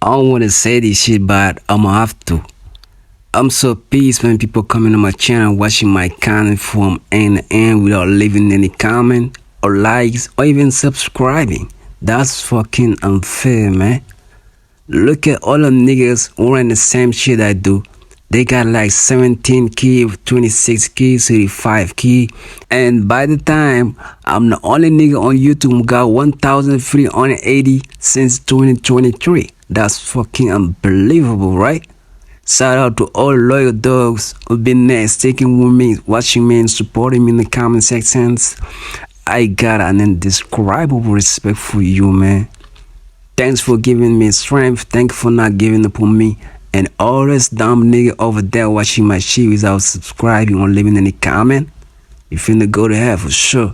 I don't want to say this shit, but I'ma have to. I'm so pissed when people coming to my channel watching my content from end to end without leaving any comment or likes or even subscribing. That's fucking unfair, man. Look at all them niggas wearing the same shit I do. They got like 17 key, 26 key, 35 key. And by the time, I'm the only nigga on YouTube who got 1,380 since 2023. That's fucking unbelievable, right? Shout out to all loyal dogs who've been there, sticking with me, watching me and supporting me in the comment sections. I got an indescribable respect for you, man. Thanks for giving me strength. Thank you for not giving up on me. And all this dumb nigga over there watching my shit without subscribing or leaving any comment, you finna go to hell for sure.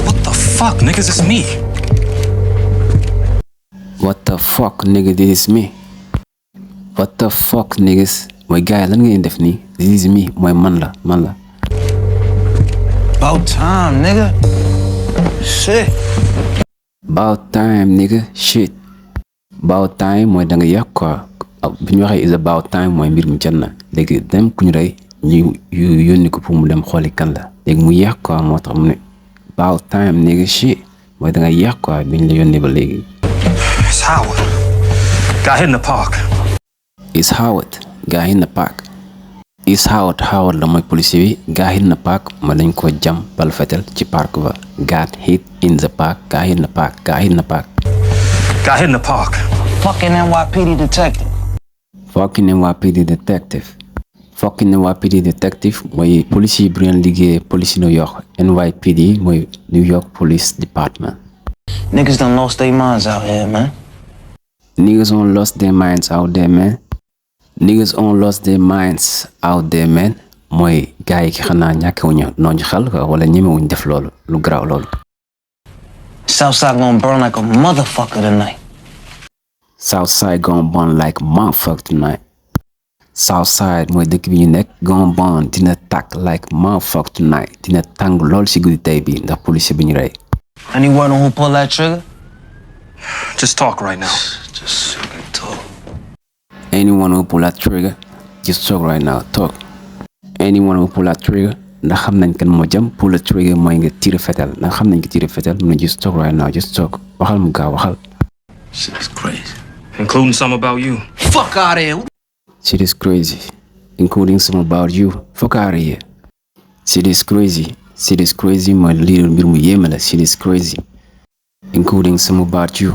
What the fuck, niggas, it's me. What the fuck, nigga, this is me. What the fuck, niggas. Mooy gars yi lan ngeen def nii. This is me, mooy man la. About time, nigga. Shit. About time, nigga. Shit. About time mooy da nga yàq quoi. Bu ñu waxee is about time mooy mbir mi jot na. Léegi dem ku ñu rey ñu yónni ko pour mu dem xooli kan la. Léegi mu yàq quoi moo tax mu ne about time, nigga. Shit. Mooy da nga yàq quoi bi ñu la yónni ba léegi. It's Howard. Got hit in the park. It's Howard. Got hit in the park. It's Howard. Howard la mooy policier bi. Got hit in the park ma dañ ko jam bal fetel ci parc ba. Got hit in the park. Got hit in the park. Got hit in the park. Got hit in the park. Fucking NYPD detective. Fucking NYPD detective. Fucking NYPD detective mooy policier bu leen liggéey police New York. NYPD mooy New York Police Department. Niggas done lost their minds out here, man. Niggas on lost their minds out there, man. Niggas on lost their minds out there, man. Mooy gars yi xanaa ñàkkewuñu nooñu xel wala ñemewuñ def loolu lu garaaw loolu. Southside gonna burn like a motherfucker tonight. Southside gonna burn like motherfucker tonight. Southside mooy dëkk bi ñu nekk gonna burn dina tàkk like motherfucker tonight. Dina tàng lool si guddi tey bi ndax police bi ñu rey. Anyone who pull that trigger? Just talk right now. Just talk. Anyone who pull that trigger, just talk right now. Talk. Anyone who pull that trigger, ndax xam nañ kan moo jam. Pull the trigger mooy nga tire fetal. Ndax xam nañ ko tire fetal mu ne just talk right now. Just talk. Waxal mu gaaw waxal. Shit is crazy. Including some about you. Fuck out of here. Shit is crazy. Including some about you. Fuck out of here. Shit is crazy. Shit is crazy mooy lii mbir mu yéeme la. Shit is crazy. Including some about you.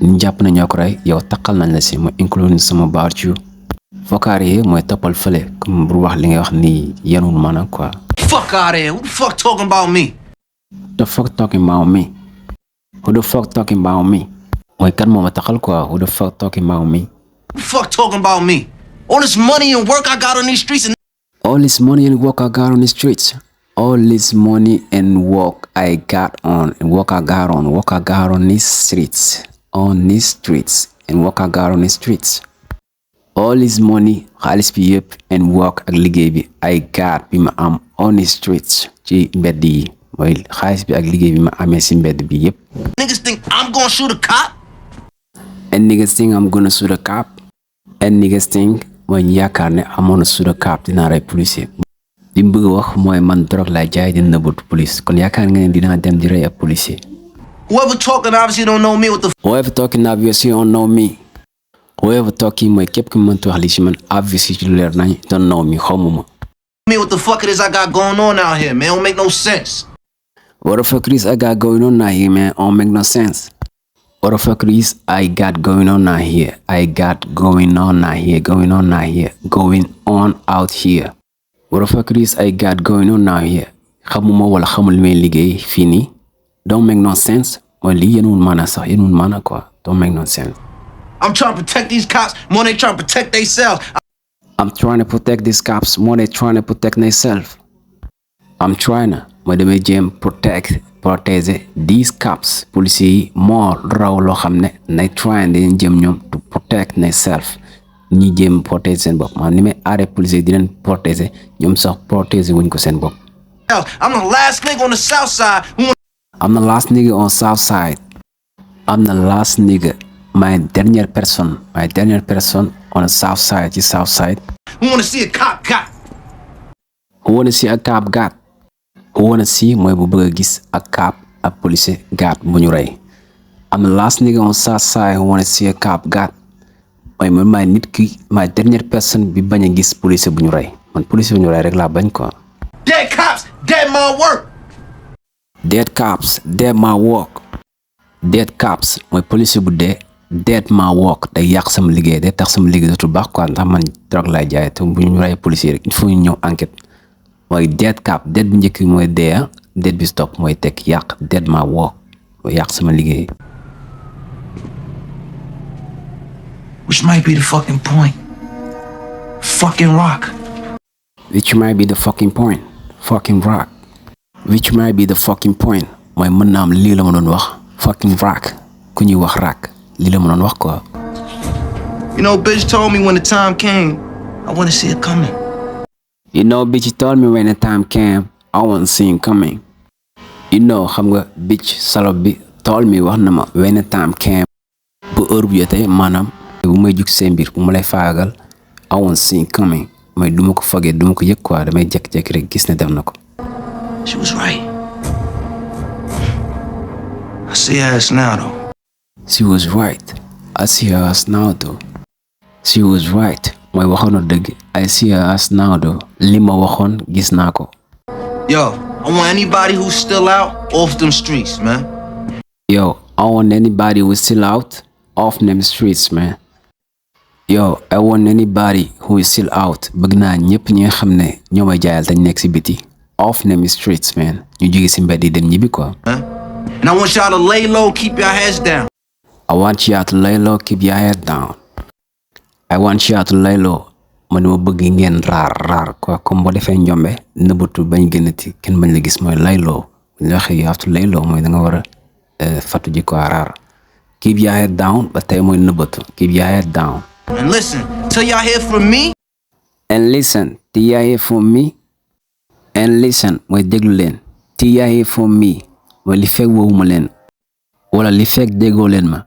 ñu jàpp na ñoo ko rey yow takkal nañ la si mooy including some about you. Fuck out of here mooy toppal fële comme bu wax li ngay wax nii yenul maanaam quoi. Fuck out of here. Who the fuck talking about me? The fuck talking about me? Who the fuck talking about me? Mooy kan moo ma takkal quoi. Who the fuck talking about me? Who the fuck talking about me? All this money and work I got on these streets and all this money and work I got on the streets. All this money and work I got on these streets. On these streets and work I got on these streets. All this money xaalis bi yëpp and work ak liggéey bi I got bi ma am on these streets ci mbedd yi mooy xaalis bi ak liggéey bi ma amee si mbedd bi yëpp. Niggas think I'm gonna shoot a cop? And niggas think I'm gonna shoot a cop? And niggas think mooy yaakaar ne amoon na shoot a cop dinaa rey policier. Li mu bëgg a wax mooy man drogue lay jaay di nëbbatu police kon yaakaar nga ne dinaa dem di rey ab policier. Whoever talking obviously don't know me. What the Whoever talking obviously don't know me. Whoever talking mooy képp ku mënti wax li ci man obviously ci lu leer nañ don't know me xamuma. me what the fuck it is I got going on out here, man. Don't make no sense. What the fuck is I got going on out here, man? Don't make no sense. What the fuck is I got going on out here? I got going on out here, going on out here, going on out here. What the fuck is I got going on out here? Xamuma wala xamul li may liggéey fii nii. Don't make no sense. Mooy lii yenul maana sax yenul maana quoi. Don't make no sense. I'm trying to protect these cops more than they trying to protect themselves. I'm trying to protect these cops more than they trying to protect themselves. I'm trying to mooy damay jéem protéger these cops police yi moo raw loo xam ne nay trying dañuy jéem ñoom to protect themselves ñi jéem protéger seen bopp maanaam ni may aaree police yi di leen protéger ñoom sax protéger wuñ ko seen bopp. I'm the last nigga on the Southside who... I'm the last nigga on Southside. I'm the last nigga, my dernière personne on the Southside ci Southside. Who wanna see a cop got? Who wanna see a cop got? Who wanna see mooy bu bëgg a gis ak cop ak police got bu ñu rey. I'm the last nigga on Southside who wanna see a cop got. mooy man maay nit ki my dernière personne bi bañ a gis police bu ñu rey man police bu ñu rey rek laa bañ quoi. Dead cops, dead my work. Dead cops, dead my work. Dead cops mooy police bu dee dead my work day yàq sama liggéey day tax sama liggéey dootul baax quoi ndax man drogue laay jaay te bu ñu rey police rek il faut ñu ñëw enquête mooy dead cop dead bu njëkk mooy dee dead bi stop mooy teg yàq dead my work mooy yàq sama liggéey. Which might be the fucking point. Fucking rock. Which might be the fucking point. Fucking rock. Which might be the fucking point. mooy mën naa am lii la ma doon wax. Fucking rock. ku ñuy wax rock. lii la ma doon wax quoi. You know, bitch told me when the time came, I want to see it coming. You know, bitch told me when the time came, I want to see it coming. You know, xam nga bitch salop bi told me wax na ma when the time came. bu heure bu jotee maanaam bu may jug seen mbir bu ma lay faagal I want to see it coming. mooy du ma ko fogee du ma ko yëg quoi damay jékki-jékki rek gis ne def na ko. She was right. I see her ass now though. She was right. I see her ass now though. She was right. mooy waxoon na dëgg. I see her ass now though. li ma waxoon gis naa ko. Yo, I want anybody who's still out off them streets, man. Yo, I want anybody who's still out off them streets, man. Yo, I want anybody who is still out. bëgg naa ñëpp ñi nga xam ne ñoo may jaayal dañ nekk si biti. off them streets, man. ñu jóge si mbedd yi dem ñibbi quoi. And I want y'all to lay low, keep your heads down. I want y'all to lay low, keep your head down. I want y'all to lay low. man ma bëgg ngeen raar quoi comme boo defee njombe nëbbatu bañ génnati kenn bañ la gis mooy lay low. bu ñu waxee you have to lay low mooy da nga war a fatu ji quoi raar. keep your head down ba tey mooy nëbbatu keep your head down. And listen, till y'all hear from me. And listen, till y'all hear from me. And listen, mooy déglu leen. till y'all hear from me mooy li fekk woowuma leen wala li fekk déggoo leen ma.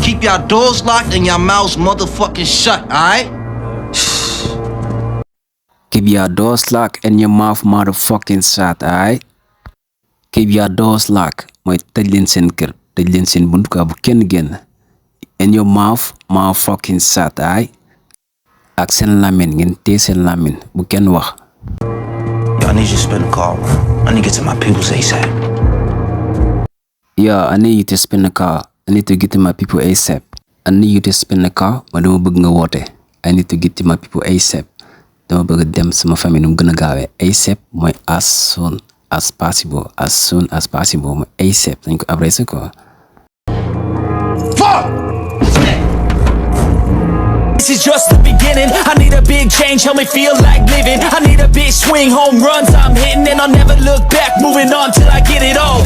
Keep your doors locked and your mouths motherfucking shut, alright? Keep your doors locked and your mouth motherfucking shut, alright? Keep your doors locked mooy tëj leen seen kër tëj leen seen buntu bu kenn génn. And your mouth motherfucking shut, alright? ak seen lamin ngeen téye seen lamin bu kenn wax. Yo, I need you to spin the car. I need to get to my people's ASAP. Yo, I need you to spin the car. I need to get to my people ASAP. I need you to spin the car. ma dama bëgg nga woote. I need to get to my people ASAP. dama bëgg dem sama famille nu mu gën a gaawee. ASAP mooy as soon as possible. As soon as possible mooy ASAP dañ ko abrégé quoi. Fuck! This is just the beginning. I need a big change, help me feel like living. I need a big swing, home runs I'm hitting, and I'll never look back. Moving on till I get it all.